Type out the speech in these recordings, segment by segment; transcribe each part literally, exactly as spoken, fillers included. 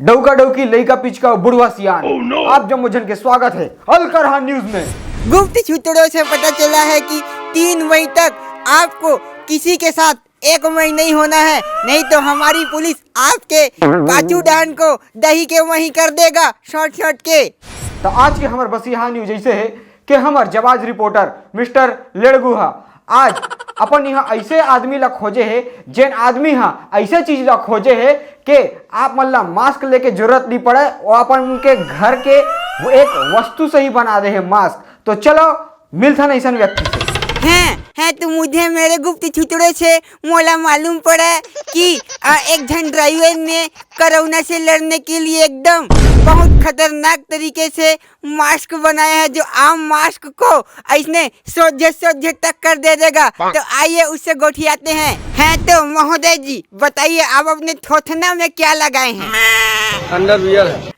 डौका डौकी, लइका पिचका, बुढ़वा सियान, आप जम्मो झन के स्वागत है अलकरहा न्यूज में। गुप्त सूत्रों से पता चला है कि तीन मई तक आपको किसी के साथ एक मई नहीं होना है, नहीं तो हमारी पुलिस आपके पाछू डाहन को दही के वहीं कर देगा, शॉर्ट शॉर्ट के। तो आज के हमर बसिहा न्यूज ऐसे है कि हमर जवाज रिपोर्टर मिस्टर लेड़गू हा आज अपन यहाँ ऐसे आदमी ला खोजे हे, जेन आदमी हा ऐसे चीज ला खोजे हे कि आप मन ला मास्क लेके जरूरत नहीं पड़े, वो अपन उनके घर के वो एक वस्तु से ही बना दे हे मास्क। तो चलो मिलथन ऐसन व्यक्ति से। हैं, हैं तो मुझे मेरे गुप्त सूत्रों से मोला मालूम पड़ा कि, अ, एक झन ड्राइवर ने कोरोना से लड़ने के लिए एकदम बहुत खतरनाक तरीके से मास्क बनाया है, जो आम मास्क को ऐसने सोझे सोझे टक्कर दे देगा। तो आइए उससे गोठियाते हैं। हैं तो महोदय जी, बताइए आप अपने थोथना में क्या लगाए हैं? अंडरवियर है।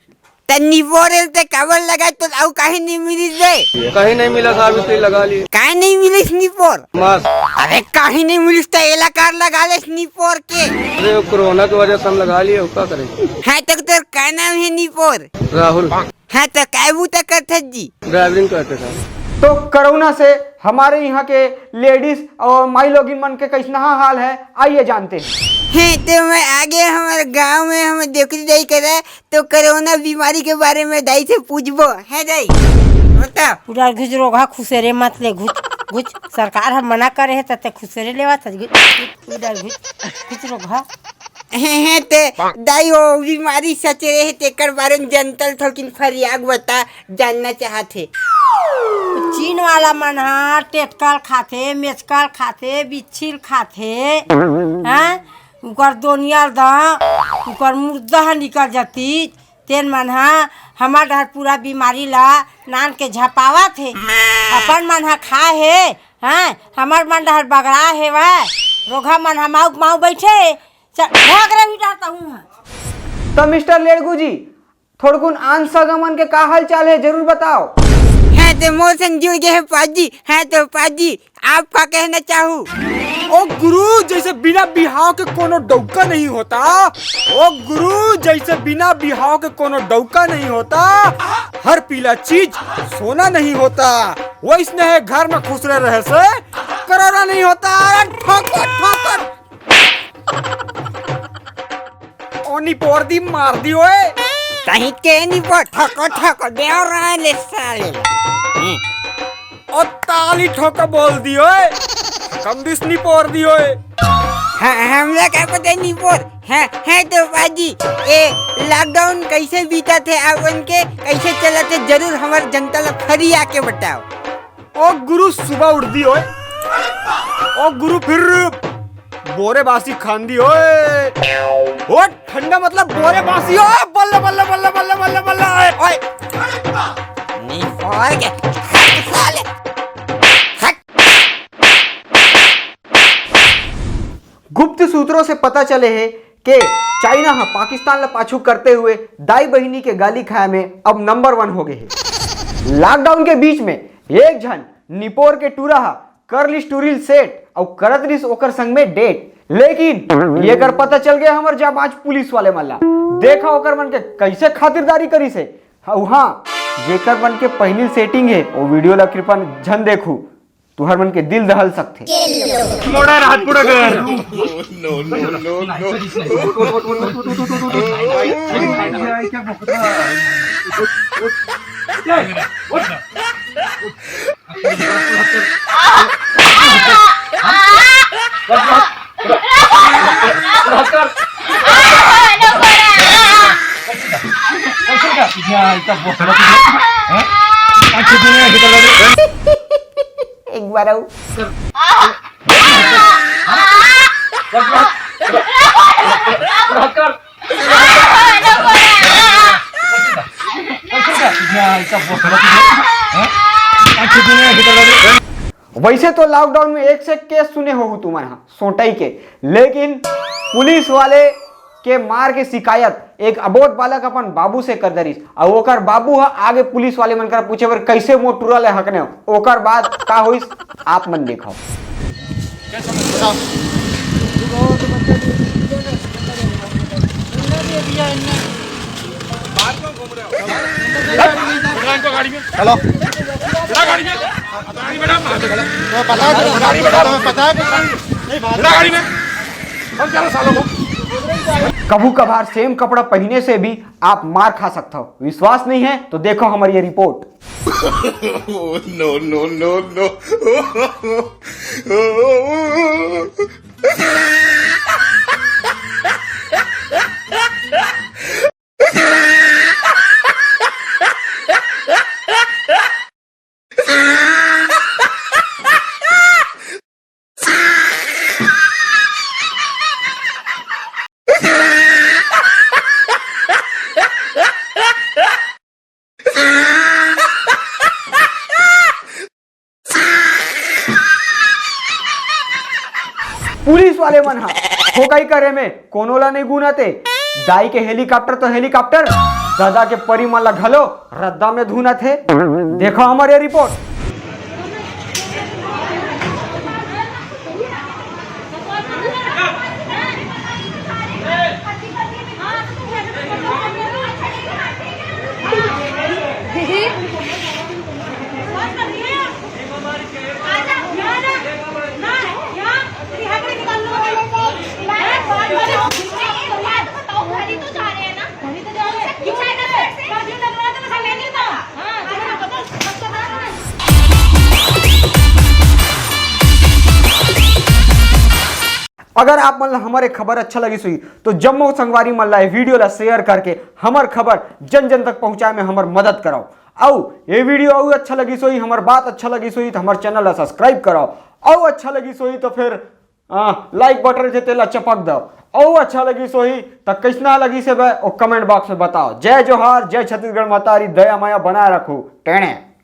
त निपोर एल ते काबर लगाए तो अउ काहे नहीं मिलिस बे? कहीं नहीं मिला साहब, इसलिए लगा लिए। काहे नहीं मिलिस निपोर? मास्क। अरे काहे नहीं मिलिस त एला काबर लगा लेस निपोर के? अरे वो कोरोना की वजह से हम लगा लिए, अब क्या करें? हाँ तो तोर का नाम है निपोर? राहुल। हाँ तो काय बूता करथस जी? ड्राइवरिंग करते साहब। तो कोरोना से हमारे यहाँ के लेडीज और माई लोगिन मन के कैसना हाल है, आइए जानते हैं। हैं तो मैं आगे हमारे गांव में हम डोकरी दाई करा तो कोरोना बीमारी के बारे में दाई से पूछबो, है दाई? बता। पूरा घुच रोगहा खुसेरे मत ले, घुच, घुच। सरकार ह मना करे हे, तते खुसेरे लेवत हस, घुच, घुच, पूरा घुच, घुच रोगहा। हैं, हैं, ते दाई वो बीमारी सचरे हे, तेकर बारे में जनता ल थोकिन फरियाग बता, जानना चाहत हे। चीन वाला मन ह टेटकल खाथे, मेचकल खाथे, बिच्छिल खाथे, हैं? उकर दोनिया ल द, उकर मुर्दा ह निकल जाती। तेन मन ह हमर डहर पूरा बीमारी ला नान के झपावत हे। अपन मन ह खाए हे, हैं? हमर मन डहर बगड़ा हे वह। रोगहा मन ह माऊ के माऊ बैठे हे। चल, भाग रे बेटा, तहूँ ह। तो मिस्टर लेड़गू जी, थोड़कुन आन सगा मन के का हाल चाल है, जरूर बताओ। हैं तो मोर संग जुड़ गए हैं पाजी, हैं तो पाजी, आप का कहना चाहू? ओ गुरु, जैसे बिना बिहाव के कोनो डौका नहीं होता, ओ गुरु, जैसे बिना बिहाव के कोनो डौका नहीं होता, हर पीला चीज सोना नहीं होता, वैसने है घर में खुसरे रहे से कोरोना नहीं होता। अरे ठोको, ठोको। ओ निपोर दी मार दी ओए। कहीं के निपोर ठोको ठोको दे और रहा ले साले। हम्म। ओ ताली ठोको बोल दी ओए। कम दिस निपोर दी ओए। हाँ, हमला का पता निपोर। हाँ, हाँ तो बाजी, ए लॉकडाउन कैसे बीता थे आप उनके, कैसे चला थे, जरूर हमारे जनता ला फरी आके बताओ। ओ गुरु सुबह उठ दी ओए। ओ गुरु फिर बोरे बासी खान दी ओए। ओ ठंडा मतलब बोरे बासी ओए। बल्ले बल्ले बल्ले बल्ले बल्ले बल्ले ओए, ओए। नहीं और के। हट साले। हट। गुप्त सूत्रों से पता चले हे के चाइना ह पाकिस्तान ला पाछू करते हुए दाई बहिनी के गाली खाए में अब नंबर वन हो गए हे। लॉकडाउन के बीच में एक झन निपोर के टूरा ह कर लिस टूरी ल सेट अउ करत रिस ओकर संग में डेट, लेकिन ये कर पता चल गया हमर जाबाज पुलिस वाले मन ला। देखा ओकर मन के कैसे खातिरदारी करिस हे। अउ हाँ, जेकर मन के पहली सेटिंग हे वो वीडियो ला कृपा झन देखू। तुहर मन के दिल दहल सकथे। मोड़ा राहत पूरा कर। एक बार अउ। वैसे तो लॉकडाउन में एक से केस सुने हो तुमन हा सोटई के, लेकिन पुलिस वाले के मार के शिकायत एक अबोध बालक अपन बाबू से कर दरिस, अउ ओकर बाबू ह आगे पुलिस वाले मन करा पूछे बर कैसे मोर टूरा ले हकने हो। ओकर बाद का होइस, आप मन देखो। बताओ। बैठा इनको गाड़ी में। चलो। बैठा गाड़ी में। गाड़ी में बैठा। तुम्हें पता है, तुम्हें पता है, तुम्हें पता है। बैठा गाड़ी में। हम चलो सालों को। कभू कभार सेम कपड़ा पहिने से भी आप मार खा सकत हो। विश्वास नहीं है तो देखो हमारी ये report. No, no, no, no। Police वाले मन ह ठोकई करे में कोनो ला नहीं गुनत हे। दाई के हेलीकॉप्टर तो हेलीकॉप्टर, ददा के परी मन ला घलो रद्दा में धुनत हे। देखो हमारे रिपोर्ट। अगर आप मन ला हमर एक खबर अच्छा लगिस होही, तो जम्मो संगवारी मन ला ये वीडियो ला शेयर करके हमर खबर जन जन तक पहुंचाए में हमर मदद करव। अउ ये वीडियो अउ अच्छा लगिस होही, हमर बात अच्छा लगिस होही, तो हमर चैनल ला सब्सक्राइब करव। अउ अच्छा लगिस होही तो फिर, आ, लाइक बटन हे तेला चपक दव। अउ अच्छा लगिस होही तो कैसना लगिस हे बे, ओ कमेंट बॉक्स में बताव। जय जोहार, जय छत्तीसगढ़ महतारी, दया मया बनाए रखो। टेणे।